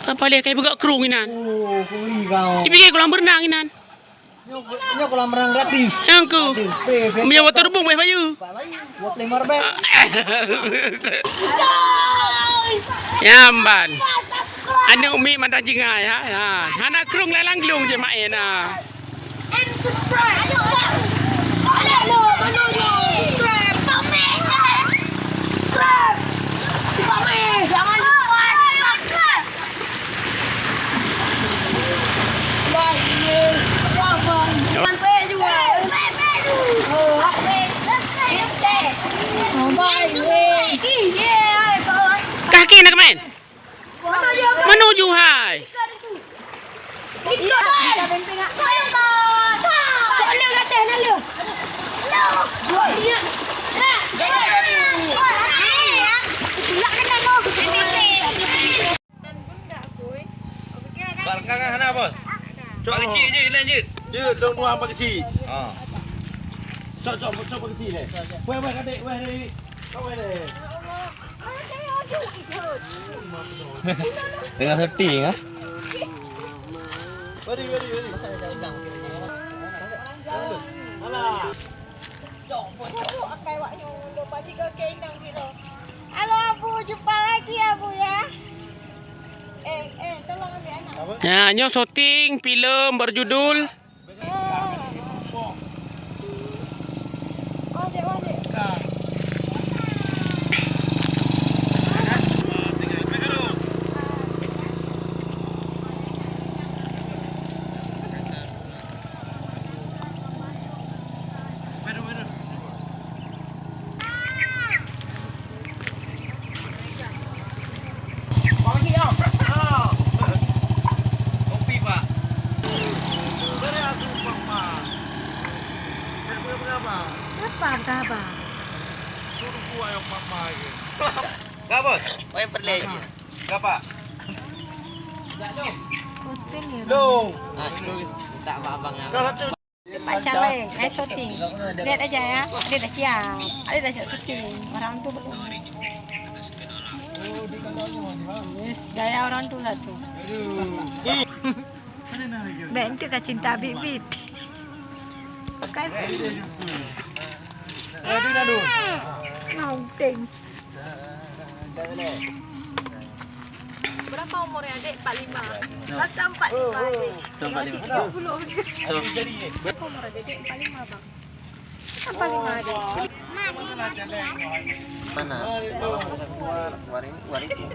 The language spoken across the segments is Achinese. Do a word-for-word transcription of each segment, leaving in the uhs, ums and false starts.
Kapal dia kai peugah krueng inan. Oh, kui kau. Dipikir kolam berenang inan. Nyoe, nyoe kolam renang gratis. Nyang ku. Gratis. Free, free. Meunyoe waterboom beh bayeue. Dua puluh lima ribu. Nyamban. Aneuk umi mantong jingai, ha, ha. Hana krueng lalang glung je main, ha. And subscribe. Aduh, aduh. Aduh, aduh, aduh. Subscribe. Subscribe. Subscribe. Jangan lupa subscribe. Like, comment. Sampai juga. Kaki nak main? Menuju hai. Bak lekang hana, Bos? Cok. Bak keuchik je, lain jeuet. Jeuet, dong dua bak keuchik. Ha. Cok, cok, cok bak keuchik deh. Weh, weh, kadek, weh, deh. Kau weh deh. Tengah syuting, ah. Mari, mari, mari. Alah. Halo Abu, jumpa lagi Abu ya. Eh, eh, tolong ambil anak. Apa? Nah, nyoe syuting filem berjudul. Oh. Wajib, wajib. Kopi, Pak. Beri aku, Pak, Pak. Nak berapa, Pak? Berapa harga, Bang? Suruh buat yang Pak, Pak, ya. Enggak, Bos? Oh, yang perleh je. Enggak, Pak. Pusing ya, Bang. Loh. Ah, minta maaf, Bang, ya. Pak Caleng, eh, syuting. Lihat aja ya, ada dah siap. Ada dah siap syuting. Orang tu belum. Yes, gaya orang tu lah tu. Bek tu ka cinta bit-bit. Kan? Nah, penting. Berapa umurnya, Dek? Empat lima. Rasa empat lima, Dek. Tengok sikit dua puluh. Berapa umur Dek? Empat lima, Bang. Empat lima, Dek. Mana? Malam saya keluar, keluar ini, keluar itu.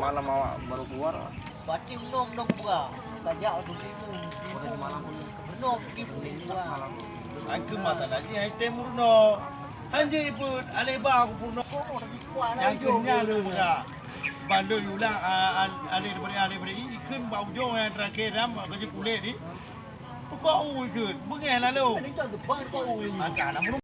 Malam awak baru keluar. Batin meunoe-meunoe keubra, tajak u Duli Ibu. Uroe malam pun. Meunoe peugi Duli Ibu. Ai keu masalah jih hai tem meurunoe. Han jeuet ipeuet, aleh ba kupeurunoe. Nyang keu nyan lôn peugah. Bandum ulang, a, a, aleh dibri, aleh dibri, ikheun bak ujong nyang terakhir nyan, bak keujeuet kulét ni. Pukok u ikheun, beungèh lalu. Maka na